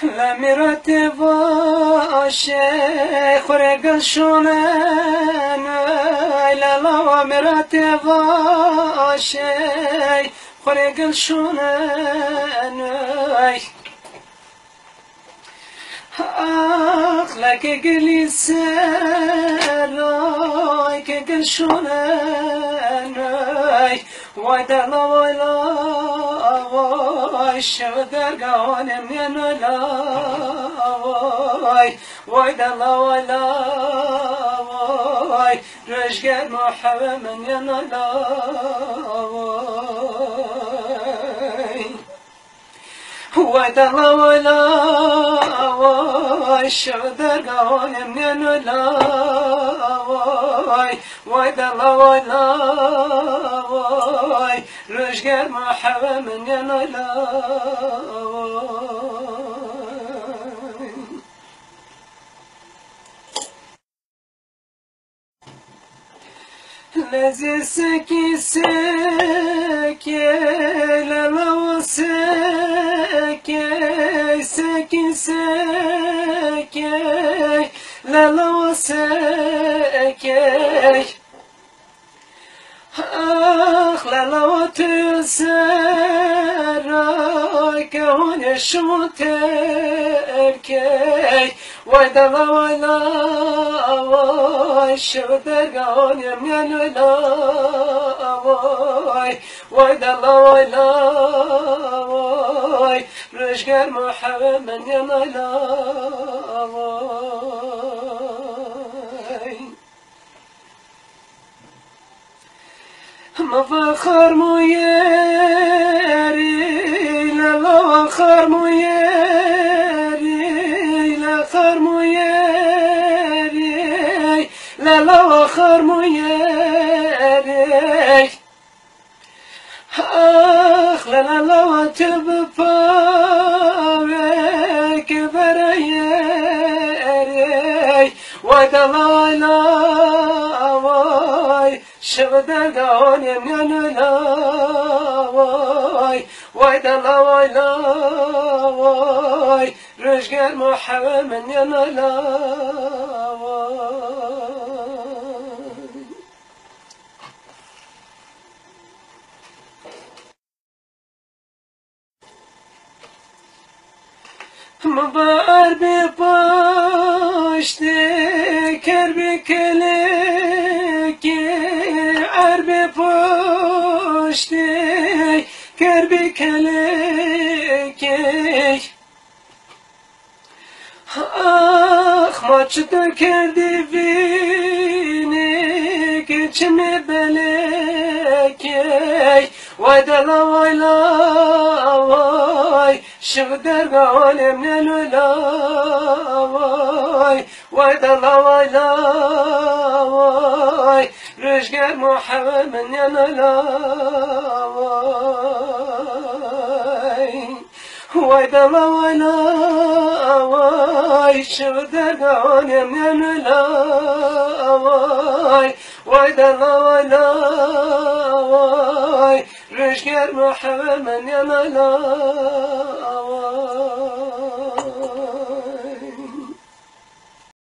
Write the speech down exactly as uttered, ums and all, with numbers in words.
La miratê vaşê xurê gil şonenay, la lawa miratê vaşê xurê gil şonenay. Ax leke gilî seray ke gil şonenay. Way dela way la way, şew derga wanem yeno la way. Way dela way la way, rojger muhewe min yeno la way. Way dela way la way, şew derga wanem yeno la way. Way dela way la way, rojger muhewe min yeno la way. Lezî sekî sekey, lelawa sekey, sekî sekey, lelawa sekey. Ax lelawa tu sera ke honê şima terkey. Way dela way la way, şew derga honê miyano la way. Way dela way la way, rojger muhewe min yeno la way. Ma va xarmûyerî, la la va xarmûyerî, la xarmûyerî, la la va xarmûyerî. Ax la la la wa tu bi pawek vereyerey. Way da la way la way, şew derga honê miyano la way. Way da la way la way, rojger muhewe min yeno la way. Mi va erbê paştê, kerbê kelekê, erbê paştê, kerbê kelekê. Ax ma çito kerdî vînî ke çimê belekey. Way da la way la way, şew derga honê miyano la way. Way da la way la way, rojger muhewe min yeno la way. Way da la way la way, şew derga honê miyano la way. Way da la way la way, rojger muhewe min yeno la way.